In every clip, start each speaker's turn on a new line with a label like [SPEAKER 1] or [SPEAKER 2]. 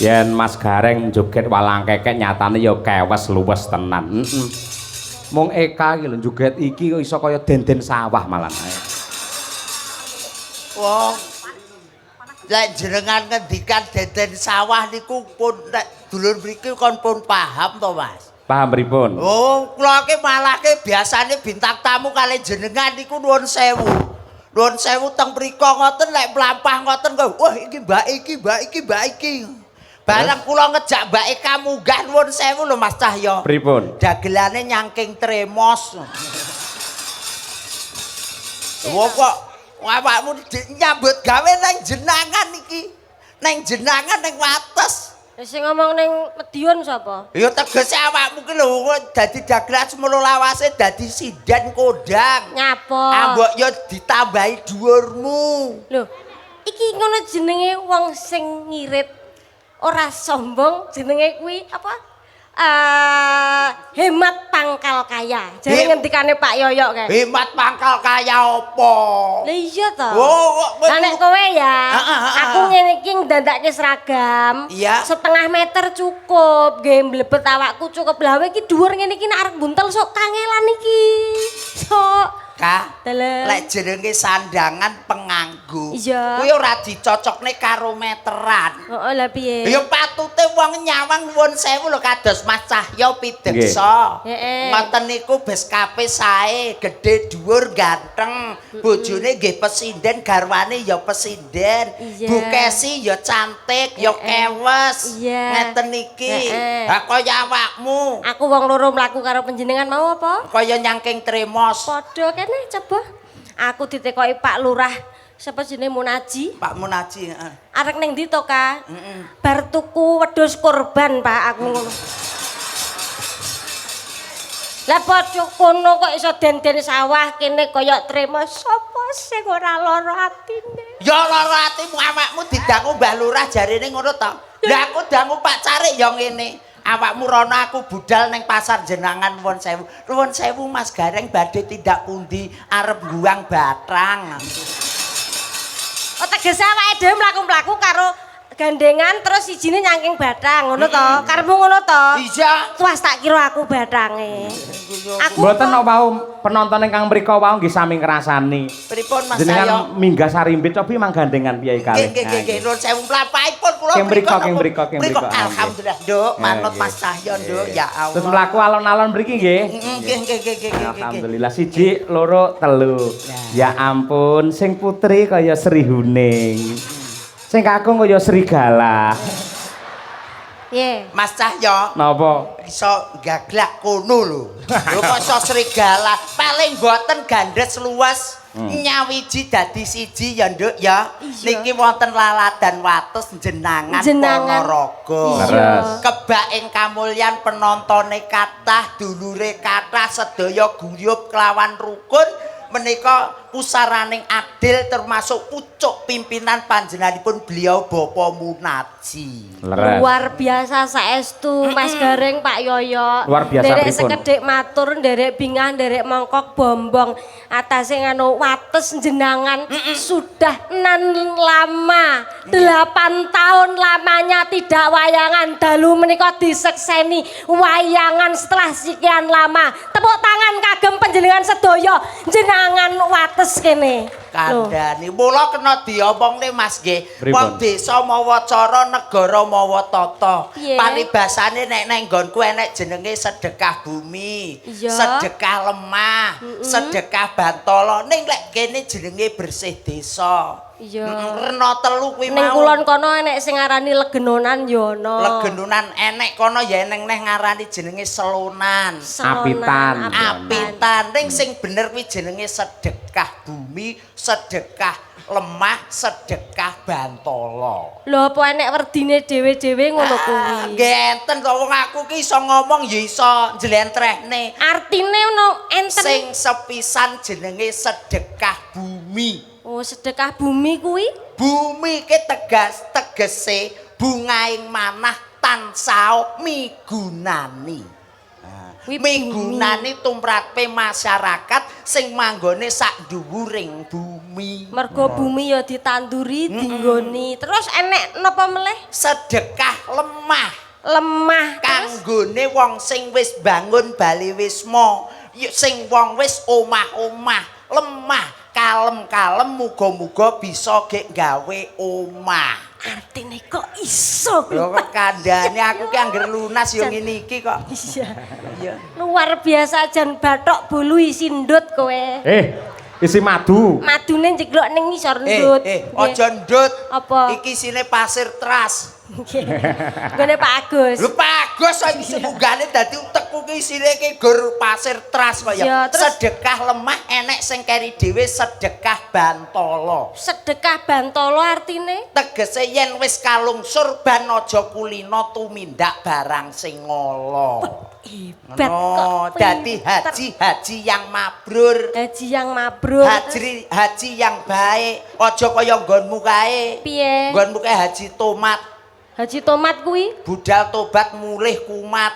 [SPEAKER 1] Yen Mas Gareng joget walang kekek nyatane ya kewes luwes tenan. Heeh. Mung Eka iki lho joget iki kok iso kaya denden sawah malah.
[SPEAKER 2] Wong lek jenengan ngendikan deden sawah niku pun nek dulur mriki kon pun paham to, Mas?
[SPEAKER 1] Paham pripun?
[SPEAKER 2] Oh, kula ki malah ki biasane bintang tamu kali jenengan niku nuwun sewu. Nuwun sewu teng mriko ngoten lek mlampah ngoten kok, wah iki mbak iki, mbak iki, mbak iki. Bareng kula ngejak Mbak Eka munggah, nuwun sewu lho, Mas Cahyo.
[SPEAKER 1] Pripun?
[SPEAKER 2] Dagelane nyangking tremos. Wong kok awakmu nyambut gawe nang jenangan iki. Nang jenangan nang Wates.
[SPEAKER 3] Lah, sing ngomong ning Medion sapa?
[SPEAKER 2] Ya tegese awakmu ki lho kok dadi dagelan semono lawase dadi sinden kondang.
[SPEAKER 3] Nyapa?
[SPEAKER 2] Ambok ya ditambahi dhuwurmu.
[SPEAKER 3] Lho, iki ngono jenenge wong sing ngirit ora sombong, jenenge kuwi apa? Hemat pangkal kaya. Jare ngendikane Pak Yoyok kae.
[SPEAKER 2] Hemat pangkal kaya apa?
[SPEAKER 3] Lah iya to.
[SPEAKER 2] Oh, kok kowe
[SPEAKER 3] Lah nek kowe ya,
[SPEAKER 2] Heeh.
[SPEAKER 3] aku ngene iki ndandake seragam. Setengah meter cukup, nggih mlebet awakku cukup. Lah kowe iki dhuwur ngene iki nek arep buntel sok kangelan iki. Sok.
[SPEAKER 2] Ka,
[SPEAKER 3] Dalem.
[SPEAKER 2] lek jenenge sandangan penganggo. Kuwi ora dicocokne karo meteran.
[SPEAKER 3] Heeh, lah piye?
[SPEAKER 2] Ya patute wong nyawang, nuwun sewu lho, kados Mas Cahyo pideksa. Ngoten niku beskape sae, gedhe dhuwur, ganteng, bojone nggih pesinden, garwane ya pesinden. Bu Kesi ya cantik, ya kewes. Ngeten iki. Ha kaya awakmu,
[SPEAKER 3] Aku wong loro mlaku karo panjenengan mau apa?
[SPEAKER 2] Kaya nyangking tremos.
[SPEAKER 3] Padha kene coba. Aku ditekoki Pak Lurah, sapa jenenge, Munaji.
[SPEAKER 2] Pak Munaji, heeh.
[SPEAKER 3] Arek ning ndi to, Ka? Bar tuku wedhus kurban, Pak, aku ngono. Lah padha kono kok iso den-den sawah, kene kaya tremos, sapa sing ora lara atine?
[SPEAKER 2] Ya lara atimu, awakmu didangu Mbah Lurah jarene ngono to. Lah aku dangu Pak Carik ya ngene. Awakmu rono, aku budal ning pasar jenangan, nuwun sewu. Nuwun sewu, Mas Gareng badhe tindak pundi? Arep guang batang.
[SPEAKER 3] Oh, tegese awake dhewe mlaku-mlaku karo gandengan terus sijine nyangking batang ngono to? Karepmu ngono to?
[SPEAKER 2] Iya.
[SPEAKER 3] Tuas tak kira aku batange. Aku
[SPEAKER 1] Mboten kok wau penonton ingkang mriko wau nggih sami ngrasani.
[SPEAKER 2] Pripun, Mas Cahyo?
[SPEAKER 1] Jenengan minggah sarimbit cobi mang gandengan piye
[SPEAKER 2] Nggih
[SPEAKER 1] kalih.
[SPEAKER 2] nggih nggih nggih nuwun sewu mlampahipun kula.
[SPEAKER 1] Keng mriko, keng mriko, keng mriko.
[SPEAKER 2] Alhamdulillah, Nduk, manut Mas Cahyo, Nduk. Ya Allah.
[SPEAKER 1] Terus mlaku alon-alon mriki nggih.
[SPEAKER 2] Nggih nggih nggih nggih nggih.
[SPEAKER 1] Alhamdulillah, siji, loro, telu. Ya ampun, sing putri kaya Sri Huning. Sing kakung kaya serigala.
[SPEAKER 3] Piye?
[SPEAKER 2] Mas Cahyo
[SPEAKER 1] Napa?
[SPEAKER 2] Iso gaglak kono lho. Lho kok iso serigala? Paling boten gandes luwes. Nyawiji dadi siji ya, Nduk, ya.
[SPEAKER 3] Iya.
[SPEAKER 2] Niki wonten laladan Wates jenangan,
[SPEAKER 3] Jenangan.
[SPEAKER 2] Ponorogo.
[SPEAKER 3] Iya.
[SPEAKER 1] Leres.
[SPEAKER 2] Kebak ing kamulyan, penontone kathah, dulure kathah, sedaya guyub kelawan rukun menika pusaraning adil termasuk pucuk pimpinan panjenenganipun beliau Bapak Munaji.
[SPEAKER 1] Leres.
[SPEAKER 3] Luar biasa saestu, Mas Gareng, Pak Yoyo.
[SPEAKER 1] Luar biasa
[SPEAKER 3] Nderek
[SPEAKER 1] pripun?
[SPEAKER 3] Sekedhik matur, nderek bingah, nderek mongkok bombong. Atase nganu Wates jenangan sudah nan lama, 8 tahun lamanya tidak wayangan. Dalu menika disekseni wayangan setelah sekian lama. Tepuk tangan kagem panjenengan sedaya jenangan Wates kene. Lho.
[SPEAKER 2] Kandhani. Mula kena diomongne, Mas, nggih.
[SPEAKER 1] Pripun?
[SPEAKER 2] Wong desa mawa cara, negara mawa tata.
[SPEAKER 3] Piye?
[SPEAKER 2] Paribasane nek neng nggonku enek jenenge sedekah bumi, sedekah lemah, sedekah bantala. Ning lek kene jenenge bersih desa. Rena telu kuwi
[SPEAKER 3] Ning
[SPEAKER 2] mau.
[SPEAKER 3] kulon kono enek sing ngarani legenonan ya ana.
[SPEAKER 2] Legenonan enek kono ya eneng neh ngarani jenenge selonan.
[SPEAKER 3] Selonan,
[SPEAKER 1] Apitan.
[SPEAKER 2] Apitan. Ning sing bener kuwi jenenge sedekah bumi, sedekah lemah, sedekah bantala.
[SPEAKER 3] Lho, apa enek werdine dhewe-dhewe ngono kuwi?
[SPEAKER 2] Nggih enten to, wong aku ki iso ngomong ya iso njlentrehne.
[SPEAKER 3] Artine ono enten?
[SPEAKER 2] Sing sepisan jenenge sedekah bumi.
[SPEAKER 3] Oh, sedekah bumi kuwi?
[SPEAKER 2] Bumi ki tegas tegese bungaing manah tansah migunani.
[SPEAKER 3] Kuwi
[SPEAKER 2] Migunani tumrape masyarakat sing manggone sak dhuwuring bumi.
[SPEAKER 3] Mergo bumi ya ditanduri, dinggoni. Terus enek napa meleh?
[SPEAKER 2] Sedekah lemah.
[SPEAKER 3] Lemah terus.
[SPEAKER 2] Kanggone wong sing wis bangun bali wisma, sing wong wis omah-omah, lemah, kalem-kalem, muga-muga bisa gek gawe omah.
[SPEAKER 3] Artine kok iso?
[SPEAKER 2] Lho, kok kandhane aku ki angger lunas yo ngene iki kok.
[SPEAKER 3] Iya.
[SPEAKER 2] Iya.
[SPEAKER 3] Luar biasa, jan bathok bolu isi ndut kowe.
[SPEAKER 1] Eh, isi madu.
[SPEAKER 3] Madune jeglok ning ngisor
[SPEAKER 2] Eh,
[SPEAKER 3] ndut.
[SPEAKER 2] eh, aja ndut.
[SPEAKER 3] Apa?
[SPEAKER 2] Iki isine pasir teras.
[SPEAKER 3] Nggih. Nggone Pak Agus.
[SPEAKER 2] Lho, Pak Agus kok iki munggane dadi utekku ki isine ki gur pasir teras kok ya.
[SPEAKER 3] Ya, terus?
[SPEAKER 2] Sedekah lemah enek sing keri dhewe, sedekah bantala.
[SPEAKER 3] Sedekah bantala artine?
[SPEAKER 2] Tegese yen wis kalungsur ban aja kulino tumindak barang sing ngala.
[SPEAKER 3] Hebat
[SPEAKER 2] Ngono,
[SPEAKER 3] kok.
[SPEAKER 2] Dadi
[SPEAKER 3] pinter.
[SPEAKER 2] Haji haji yang mabrur.
[SPEAKER 3] Haji yang mabrur.
[SPEAKER 2] Haji haji yang baik, aja kaya nggonmu kae.
[SPEAKER 3] Piye?
[SPEAKER 2] Nggonmu kae haji tomat,
[SPEAKER 3] Haji tomat kuwi?
[SPEAKER 2] Budal tobat mulih kumat.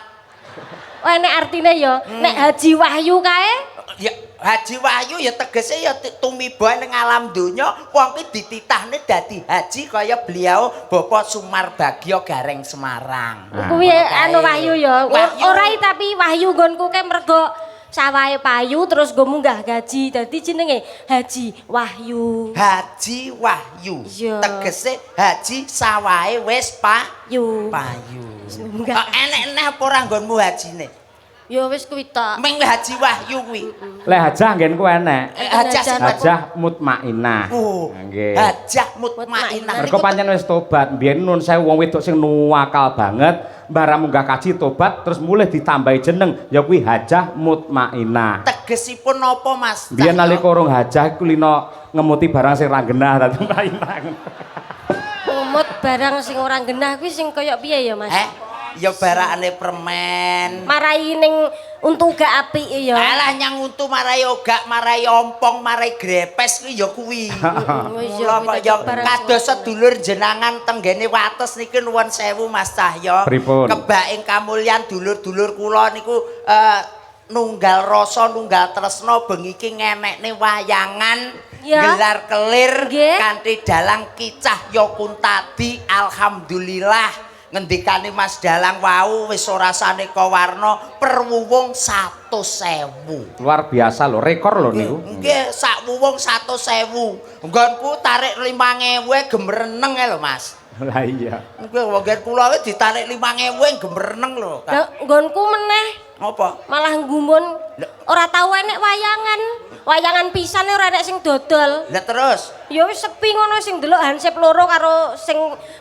[SPEAKER 3] Oh, enek artine ya. Nek Haji Wahyu kae?
[SPEAKER 2] Ya, Haji Wahyu ya tegese ya tumiba ning alam donya, wong ki dititahne dadi haji kaya beliau Bapak Sumarbagyo Gareng Semarang.
[SPEAKER 3] Kuwi anu Wahyu ya.
[SPEAKER 2] Wahyu.
[SPEAKER 3] Ora, tapi Wahyu nggonku kae mergo sawahe payu terus nggo munggah gaji. Dadi jenenge Haji Wahyu.
[SPEAKER 2] Haji Wahyu.
[SPEAKER 3] Iya.
[SPEAKER 2] Tegese haji sawahe wis
[SPEAKER 3] Yu.
[SPEAKER 2] payu.
[SPEAKER 3] Munggah.
[SPEAKER 2] Kok enek-enek apa ora nggonmu hajine?
[SPEAKER 3] Ya wis kuwi tok.
[SPEAKER 2] Ming Haji Wahyu kuwi.
[SPEAKER 1] Lek hajah nggenku enek.
[SPEAKER 2] Eh, hajah sing
[SPEAKER 1] Hajah mutmainah.
[SPEAKER 2] Oh,
[SPEAKER 1] Nggih.
[SPEAKER 2] Hajah mutmainah.
[SPEAKER 1] Mergo pancen wis tobat, mbiyen nun sewu wong wedok sing nuwakal banget, barang munggah kaji tobat terus mulih ditambahi jeneng ya kuwi Hajah Mutmainah.
[SPEAKER 2] Tegesipun napa, Mas?
[SPEAKER 1] Mbiyen nalika urung hajah iku lino ngemuti barang sing ra genah dadi mutmainah.
[SPEAKER 3] Ngemut barang sing ora genah kuwi sing kaya piye ya, Mas?
[SPEAKER 2] Eh, ya barakane permen.
[SPEAKER 3] Marai ning untu gak apik ya.
[SPEAKER 2] Alah, nyang untu marai ogak, marai ompong, marai grepes kuwi ya kuwi.
[SPEAKER 3] Oh iya,
[SPEAKER 2] Mula
[SPEAKER 3] kuwi
[SPEAKER 2] kok ya
[SPEAKER 3] barang sing
[SPEAKER 2] kados
[SPEAKER 3] ora genah.
[SPEAKER 2] Sedulur jenangan tenggene Wates niki nuwun sewu, Mas Cahya.
[SPEAKER 1] Pripun?
[SPEAKER 2] Kebak ing kamulyan dulur-dulur kula niku nunggal rasa, nunggal tresna, bengi iki ngenekne wayangan gelar kelir kanthi dalang Ki Cahya Kuntadi. Alhamdulillah, ngendikane Mas Dalang wau wis ora saneka warna, per wuwung 100.000.
[SPEAKER 1] Luar biasa lho, rekor lho niku.
[SPEAKER 2] Nggih, sak wuwung 100.000. Nggonku tarik 5.000 gemereneng e lho, Mas.
[SPEAKER 1] Lah iya.
[SPEAKER 2] Nggih, wong nggen kula wae ditarik 5.000 gemereneng lho.
[SPEAKER 3] Lah, nggonku meneh
[SPEAKER 2] Ngopo?
[SPEAKER 3] Malah gumun ora tau enek wayangan. Wayangan pisan ora enek sing dodol.
[SPEAKER 2] Lah, terus?
[SPEAKER 3] Ya wis sepi ngono, sing delok hansip loro karo sing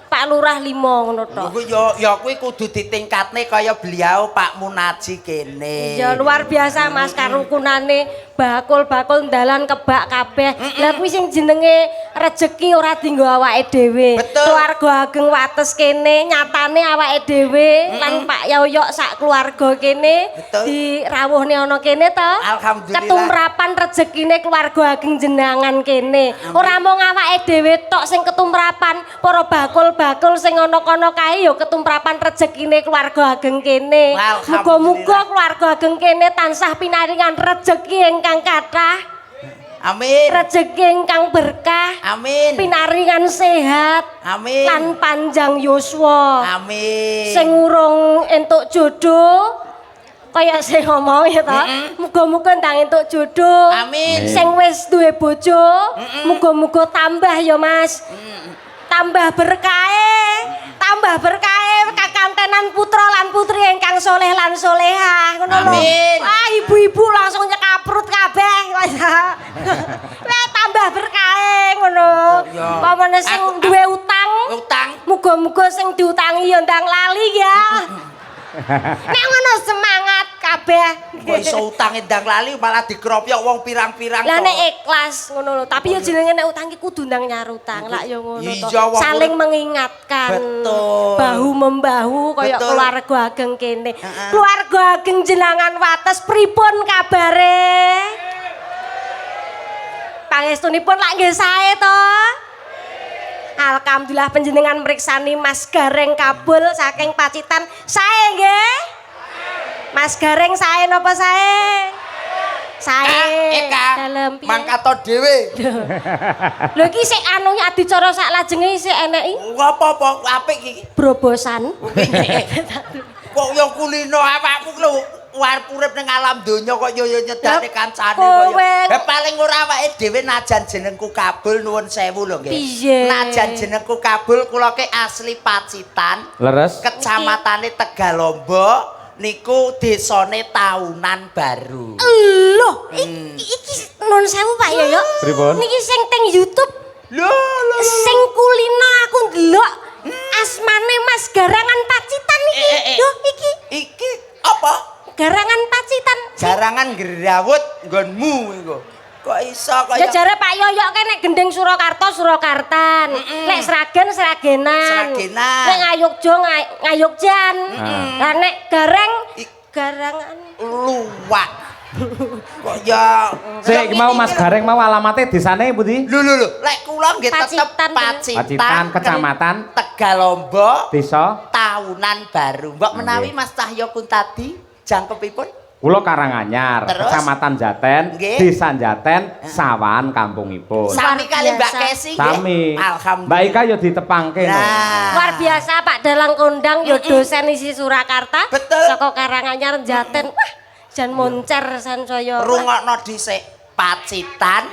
[SPEAKER 3] Pak Lurah limo ngono tok.
[SPEAKER 2] Kuwi ya ya kuwi kudu ditingkatne kaya beliau Pak Munaji kene.
[SPEAKER 3] Ya luar biasa, Mas, karukunane bakul-bakul dalan kebak kabeh. Lah, kuwi sing jenenge rejeki ora dinggo awake dhewe.
[SPEAKER 2] Betul.
[SPEAKER 3] Keluarga ageng Wates kene nyatane awake dhewe lan Pak Yoyok sak keluarga kene dirawuhne ana kene to.
[SPEAKER 2] Alhamdulillah.
[SPEAKER 3] Ketumrapan rezekine keluarga ageng jenangan kene. Ora mung awake dhewe tok sing ketumrapan, para bakul-bakul sing ana kono kae ya ketumrapan rezekine keluarga ageng kene.
[SPEAKER 2] Alhamdulillah.
[SPEAKER 3] Muga-muga keluarga ageng kene tansah pinaringan rejeki ingkang kathah,
[SPEAKER 2] Amin.
[SPEAKER 3] rejeki ingkang berkah,
[SPEAKER 2] Amin.
[SPEAKER 3] pinaringan sehat
[SPEAKER 2] Amin.
[SPEAKER 3] lan panjang yuswa.
[SPEAKER 2] Amin.
[SPEAKER 3] Sing urung entuk jodoh kaya sing ngomong ya ta, muga-muga ndang entuk jodoh.
[SPEAKER 2] Amin.
[SPEAKER 3] Sing wis duwe bojo, muga-muga tambah ya, Mas. Tambah berkahe, tambah berkahe kakantenan putra lan putri ingkang soleh lan solehah ngono lho.
[SPEAKER 2] Amin.
[SPEAKER 3] Wah, ibu-ibu langsung nyekaprut kabeh. Lah, tambah berkahe ngono.
[SPEAKER 2] Iya.
[SPEAKER 3] Pamane sing duwe utang,
[SPEAKER 2] Utang.
[SPEAKER 3] muga-muga sing diutangi ya ndang lali ya. Nek ngono semangat kabeh.
[SPEAKER 2] Kok iso utange ndang lali malah dikropyok wong pirang-pirang
[SPEAKER 3] Lah,
[SPEAKER 2] to.
[SPEAKER 3] nek ikhlas ngono lho, tapi ya jenenge nek utang ki kudu ndang nyaur utang lak ya ngono to.
[SPEAKER 2] Iya, wong
[SPEAKER 3] Saling
[SPEAKER 2] urip.
[SPEAKER 3] Mengingatkan.
[SPEAKER 2] Betul.
[SPEAKER 3] Bahu membahu kaya keluarga ageng kene. Keluarga ageng jenangan Wates pripun kabare? Pangestunipun lak nggih sae to? Alhamdulillah, panjenengan mriksani Mas Gareng Kabul saking Pacitan sae nggih? Mas Gareng sae napa sae? Sae.
[SPEAKER 2] Eka.
[SPEAKER 3] Dalem piye?
[SPEAKER 2] Mangkato dhewe.
[SPEAKER 3] Lho, iki sik anu adicara sak lajenge sik eneki
[SPEAKER 2] Apa-apa apik iki.
[SPEAKER 3] brobosan.
[SPEAKER 2] Kok yo kulino awakku lho arep urip ning alam donya kok yo yo nyedane kancane
[SPEAKER 3] Kowe.
[SPEAKER 2] kaya. Eh, paling ora awake dhewe najan jenengku Kabul, nuwun sewu lho nggih.
[SPEAKER 3] Piye?
[SPEAKER 2] Najan jenengku Kabul, kula ke asli Pacitan,
[SPEAKER 1] Leres.
[SPEAKER 2] Kecamatane Tegalombo, niku desane Tahunan Baru.
[SPEAKER 3] Loh, iki nun sewu, Pak Yoyo.
[SPEAKER 1] Pripun?
[SPEAKER 3] Niki sing teng YouTube
[SPEAKER 2] Lho lho.
[SPEAKER 3] Sing kulino aku ndelok asmane Mas Garangan Pacitan iki.
[SPEAKER 2] Eh, eh, eh.
[SPEAKER 3] Yo iki
[SPEAKER 2] Iki apa?
[SPEAKER 3] Garangan Pacitan.
[SPEAKER 2] Garangan grawut nggonmu iku. Kok iso
[SPEAKER 3] Ya
[SPEAKER 2] kaya
[SPEAKER 3] jare Pak Yoyo kan nek gending Surakarta Surakartan, nek Sragen Sragenan.
[SPEAKER 2] Sragenan.
[SPEAKER 3] Nek Ngayogja Ngayogjan. Lah nek Gareng Garangan.
[SPEAKER 2] Luwak. Kok ya
[SPEAKER 1] Sik, iki mau Mas Gareng mau alamate desane pundi?
[SPEAKER 2] Lho lho lho, lek kula nggih tetep
[SPEAKER 3] Pacitan.
[SPEAKER 2] Pacitan,
[SPEAKER 1] Pacitan, kecamatan
[SPEAKER 2] Tegalombo,
[SPEAKER 1] desa
[SPEAKER 2] Tahunan Baru. Mbok menawi
[SPEAKER 1] Nggih.
[SPEAKER 2] Mas Cahyo Kuntadi jangkepipun?
[SPEAKER 1] Kula Karanganyar,
[SPEAKER 2] Terus?
[SPEAKER 1] Kecamatan Jaten,
[SPEAKER 2] Nggih.
[SPEAKER 1] Desa Jaten, Sawahan kampungipun.
[SPEAKER 2] Sami kali Mbak
[SPEAKER 3] biasa.
[SPEAKER 2] Kesi nggih.
[SPEAKER 1] Sami.
[SPEAKER 2] Alhamdulillah.
[SPEAKER 1] Mbak Ika ya ditepangke no.
[SPEAKER 2] Nah.
[SPEAKER 3] Luar biasa, Pak Dalang kondang yo dosen ISI Surakarta.
[SPEAKER 2] Betul.
[SPEAKER 3] Saka Karanganyar Jaten. Wah, jan moncer sansaya.
[SPEAKER 2] Rungokno dhisik. Pacitan,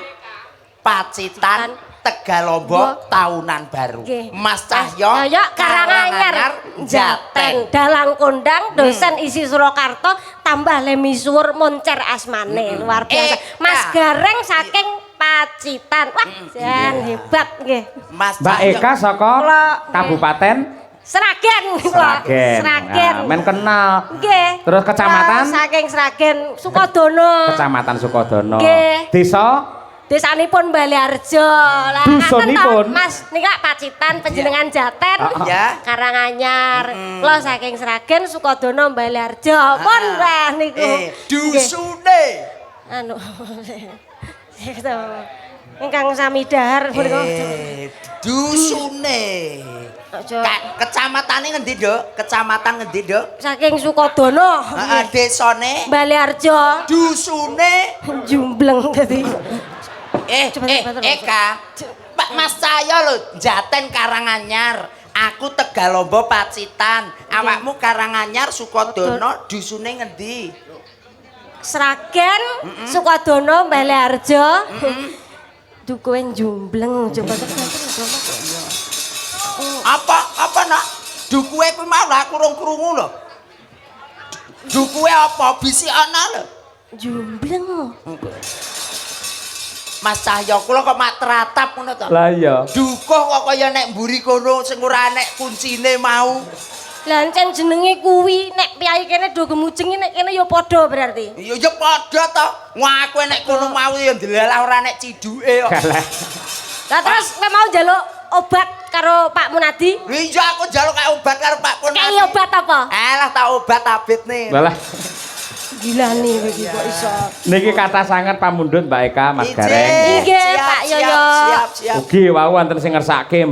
[SPEAKER 2] Pacitan, Tegalombo,
[SPEAKER 3] Bo.
[SPEAKER 2] Tahunan Baru.
[SPEAKER 3] Nggih.
[SPEAKER 2] Mas Cahyo,
[SPEAKER 3] Cahyo Karanganyar Jaten. Dalang kondang dosen ISI Surakarta tambah le misuwur moncer asmane, luar biasa. Mas Gareng saking Pacitan. Wah, jan hebat nggih.
[SPEAKER 2] Mas
[SPEAKER 1] Mbak
[SPEAKER 2] Cahyo.
[SPEAKER 1] Eka saka Kabupaten
[SPEAKER 3] Sragen kula.
[SPEAKER 1] Sragen.
[SPEAKER 3] Sragen.
[SPEAKER 1] Nah, men kenal.
[SPEAKER 3] Nggih.
[SPEAKER 1] Terus kecamatan?
[SPEAKER 3] Kula saking Sragen, Sukodono.
[SPEAKER 1] Kecamatan Sukodono.
[SPEAKER 3] Nggih.
[SPEAKER 1] Desa
[SPEAKER 3] Desanipun Baleharjo. Lah ngaten to,
[SPEAKER 1] Dusunipun?
[SPEAKER 3] Mas, nika Pacitan, panjenengan Jaten.
[SPEAKER 2] Ya.
[SPEAKER 3] Karanganyar. Kula saking Sragen, Sukodono, Baleharjo. Pun lah niku.
[SPEAKER 2] Eh,
[SPEAKER 3] Nggih.
[SPEAKER 2] dusune.
[SPEAKER 3] Anu. Ingkang sami dahar punika.
[SPEAKER 2] Eh, dusune.
[SPEAKER 3] Aja.
[SPEAKER 2] Kecamatane ngendi, Nduk? Kecamatan ngendi, Nduk?
[SPEAKER 3] Saking Sukodono.
[SPEAKER 2] Heeh, desane,
[SPEAKER 3] Baleharjo.
[SPEAKER 2] Dusune.
[SPEAKER 3] Jumbleng dadi.
[SPEAKER 2] Eh,
[SPEAKER 3] Coba,
[SPEAKER 2] eh,
[SPEAKER 3] coba, coba.
[SPEAKER 2] Eka. Pak Mas saya lho, Jaten Karanganyar. Aku Tegalombo Pacitan. Awakmu Karanganyar Sukodono, dusune ngendi?
[SPEAKER 3] Sragen, Sukodono, Baleharjo. Duh, kowe jumbleng coba coba coba.
[SPEAKER 2] Apa apa nak? Dukuwe kuwi mau lho, aku urung krungu lho. Dukuwe apa? Bisi ana lho.
[SPEAKER 3] Jumbleng.
[SPEAKER 2] Mas Cahyo kula kok mak teratap ngono to.
[SPEAKER 1] Lah iya.
[SPEAKER 2] Dukuh kok kaya nek mburi kono sing ora nek kuncine mau.
[SPEAKER 3] Lah encen jenenge kuwi nek piyai kene do gemujeng, nek kene ya padha berarti.
[SPEAKER 2] Iya ya padha to. Wah, aku nek kono mau ya ndelalah ora nek ciduke kok.
[SPEAKER 1] Kalah.
[SPEAKER 3] Lah terus kowe mau njaluk obat karo Pak Munadi?
[SPEAKER 2] Iya, aku njaluk kayak obat karo Pak Pun.
[SPEAKER 3] Kayak obat apa?
[SPEAKER 2] Alah, tak obat abit nih.
[SPEAKER 1] Walah.
[SPEAKER 3] Gila nih iki kok iso.
[SPEAKER 1] Niki kata sangat pamundhut Mbak Eka, Mas
[SPEAKER 2] Ije,
[SPEAKER 1] Gareng.
[SPEAKER 3] Nggih,
[SPEAKER 2] siap,
[SPEAKER 3] Pak
[SPEAKER 2] siap,
[SPEAKER 3] Yoyo.
[SPEAKER 2] Siap, siap.
[SPEAKER 1] Ugi wau wonten sing ngersake.